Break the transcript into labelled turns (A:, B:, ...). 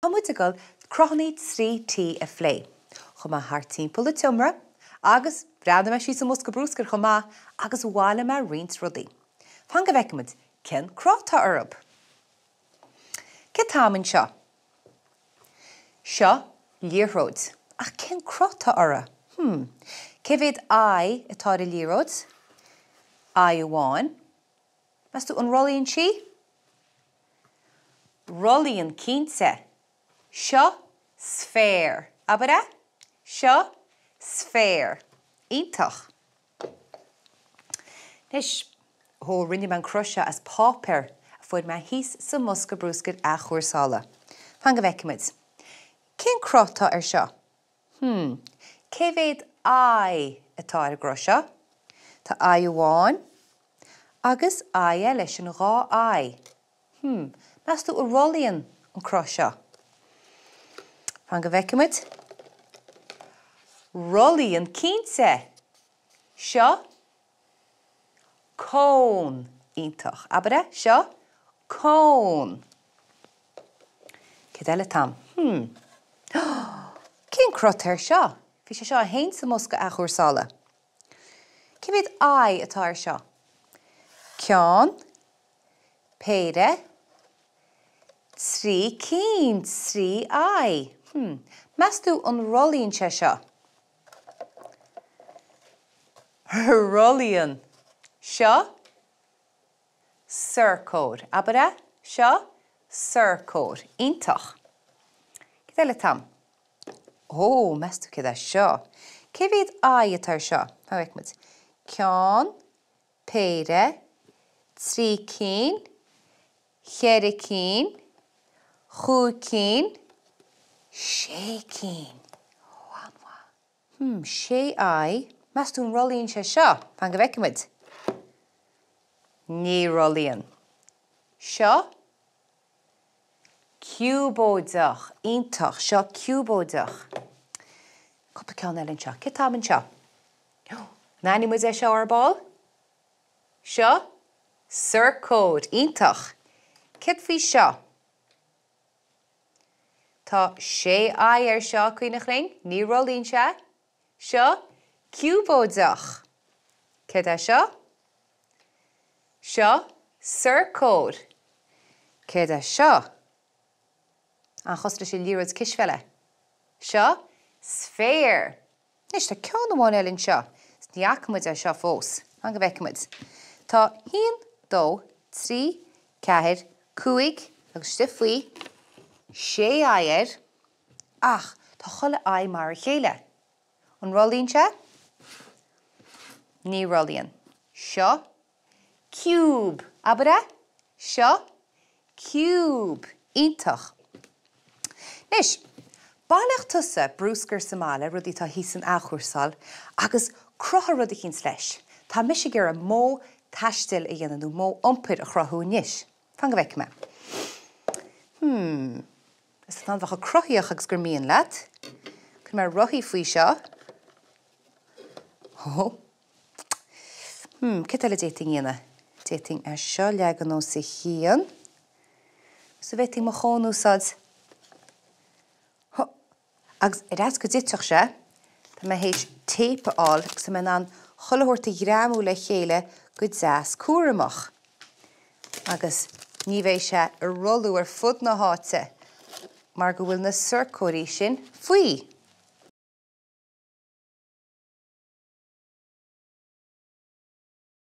A: Tá muid ag dul cruthanna 3T a phlé. Chuaigh mé thart timpeall an tseomra agus bhreathnaigh mé síos i mbosca bruscair chomh maith agus bhailigh mé roinnt rudaí. Fan go bhfeicfidh muid cén cruth atá orthu. Céard atá a'm anseo? Seo liathróid. Ach cén cruth atá uirthi? Hmm. Cé mhéad aghaidh atá ar an liathróid? Aghaidh amháin. Meas tú an rothlaíonn sí? Rothlaíonn cinnte. Seo sféar, abair é? Seo sféar. Iontach. Anois, ó, rinne mé an cruth seo as páipéar a fuair mé thíos sa mbosca bruscair athchúrsála. Fan go bhfeicfidh muid. Cén cruth atá air seo? Hmm. Cé mhéad aghaidh atá ar an gcruth seo? Tá aghaidh amháin agus aghaidh eile, sin dhá aghaidh. Hmm. Meas tú an rothlaíonn an cruth seo? Fan go bhfeicfidh muid. Rothlaíonn cinnte! Seo cón. Iontach. Abair é? Seo cón. Céard eile atá a'm? Hmm. Cén cruth atá air seo? Bhí sé seo féin sa mbosca athchúrsála. Cé mhéad aghaidh atá air seo? Ceann, péire, 3 cinn, 3 aghaidh. Hmm. Meas tú an rothlaíonn sé seo? Rothlaíonn. Seo sorcóir. Abair é? Seo sorcóir. Iontach. Céard eile atá a'm? Ó, meas tú céard é seo? Cé mhéad aghaidh atá ar seo? Fan go bhfeicfidh muid. Ceann, péire, 3 cinn, cheithre cinn, chúig cinn, sé cinn. Ó, an-mhaith. Hmm, sé aghaidh. Meas tú an rothlaíonn sé seo? Fan go bhfeicfidh muid. Ní rothlaíonn. Seo ciúbóideach. Iontach. Seo ciúbóideach. Cúpla ceann eile anseo. Céard atá a'm anseo? An aithneoidh muid é seo ar ball? Seo sorcóir. Iontach. Céard faoi seo? Tá sé aghaidh air seo, cuimhnigh linn, ní rothlaíonn sé. Seo ciúbóideach. Céard é seo? Seo sorcóir. Céard é seo? An-chosúil leis an liathróid cispheile. Seo sféar. Anois, tá ceann amháin eile anseo. Is ní fhaca muid é seo fós. Fan go bhfeicfidh muid. Tá haon, dó, trí, ceathair, cúig, agus istigh faoi, sé aghaidh air, ach tá chuile aghaidh mar a chéile. An rothlaíonn sé? Ní rothlaíonn. Seo ciúb. Abair é? Seo ciúb. Iontach. Anois, bailigh tusa bruscar sa mbaile, rudaí atá thíos san athchúrsáil, agus cruthaigh rud eicínt leis. Tá mise ag iarraidh modh taistil a dhéanamh nó modh iompair a chruthú anois. Fan go bhfeicfidh mé. Hmm. Is tú in ann bheith chomh cruthaíoch agus gur mian leat. Cuirfidh mé rothaí faoi seo. Ó. Hmm, céard eile a d'fhéadfainn a dhéanamh? D'fhéadfainn é seo a leagan os a chionn. Is an bhféadfainn mo chón a úsáid. Huh. Agus ar fhaitíos go dtitfeadh sé, tá mé théis téip a fháil agus tá mé in ann chuile shórt a ghreamú le chéile go deas cúramach. Agus ní bheidh sé ag rothlú ar fud na háite mar go bhfuil na sorcóirí sin faoi.